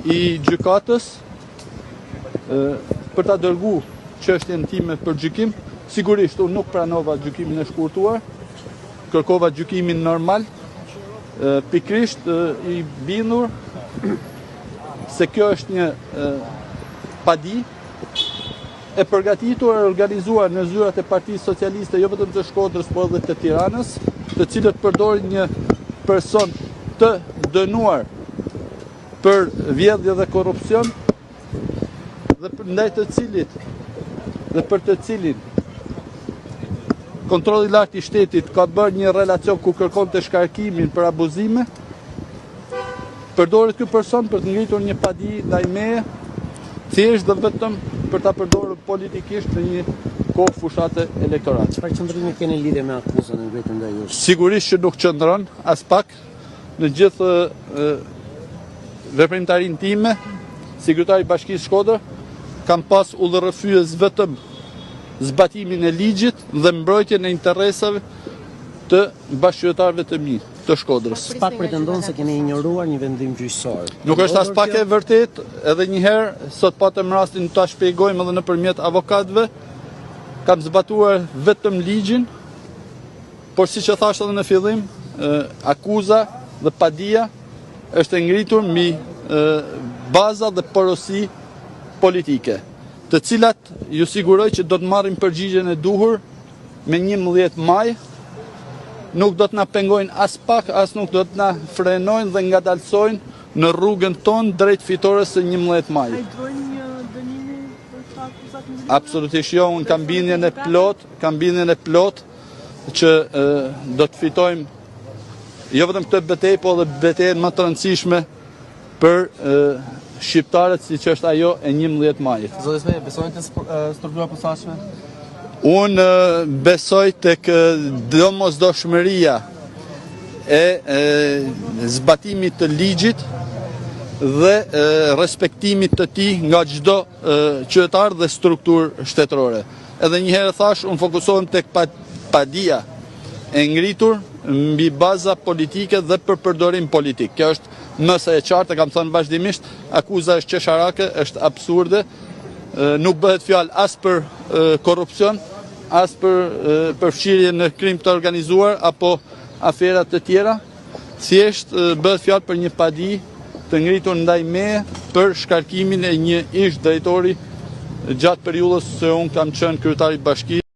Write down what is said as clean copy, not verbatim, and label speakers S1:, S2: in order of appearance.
S1: i gjykatës për ta dërgu çështjen time për gjykim. Sigurisht unë nuk pranova gjykimin e shkurtuar, kërkova gjykimin normal, pikërisht i bindur se kjo është një padi e përgatitur e organizuar në zyrat e Partisë Socialiste jo vetëm të Shkodrës, por edhe të Tiranës, të cilët përdorin një person të dënuar për vjedhje dhe korrupsion dhe ndaj të cilit dhe për të cilin Kontrolli i Lartë i Shtetit ka bërë një relacion ku kërkonte shkarkimin për abuzime, Përdoret ky person për të ngritur një padi ndaj meje, thjesht dhe vetëm për ta përdorur politikisht në një kohë fushate elektorale.
S2: Çfarë qëndrimi keni lidhje me akuzën e ngritur ndaj
S1: jush? Sigurisht që nuk qëndron aspak në gjithë veprimtarinë time si kryetar i Bashkisë Shkodër, kam pas udhërrëfyes vetëm zbatimin e ligjit dhe mbrojtjen e interesave të bashkëqytetarëve të mi të Shkodrës.
S2: SPAK pretendon se keni injoruar një vendim gjyqësor.
S1: Nuk është aspak e vërtetë, edhe një herë sot patëm rastin ta shpjegojmë edhe nëpërmjet avokatëve. Kam zbatuar vetëm ligjin, por siç e thashë edhe në fillim, akuza dhe padia është e ngritur mbi baza dhe porosi politike, të cilat ju siguroj që do të marrin përgjigjen e duhur me 11 maj nuk do të na pengojnë aspak, as nuk do të na frenojnë dhe ngadalësojnë në rrugën tonë drejt fitores së 11 majit.
S3: A i druheni një dënimi për këto akuza të
S1: ngritura? Absolutisht jo, unë kam bindjen e plotë, kam bindjen e plotë që do të fitojmë jo vetëm këtë betejë, po edhe betejën më të rëndësishme për shqiptarët siç është ajo e 11
S4: majit. Zoti Ismajli, besoni te struktura e posaçme?
S1: Unë besoj tek domosdoshmëria e zbatimit të ligjit dhe respektimit të tij nga çdo qytetar dhe strukturë shtetërore. Edhe një herë thashë, unë fokusohem tek padia e ngritur mbi baza politike dhe për përdorim politik. Kjo është më se e qartë, e kam thënë vazhdimisht, akuza është qesharake, është absurde, nuk bëhet fjalë as për korrupsion, as për përfshirje në krim të organizuar apo afera të tjera. Thjesht bëhet fjalë për një padi të ngritur ndaj meje për shkarkimin e një ish drejtori gjatë periudhës së unë kam qenë kryetar i bashkisë.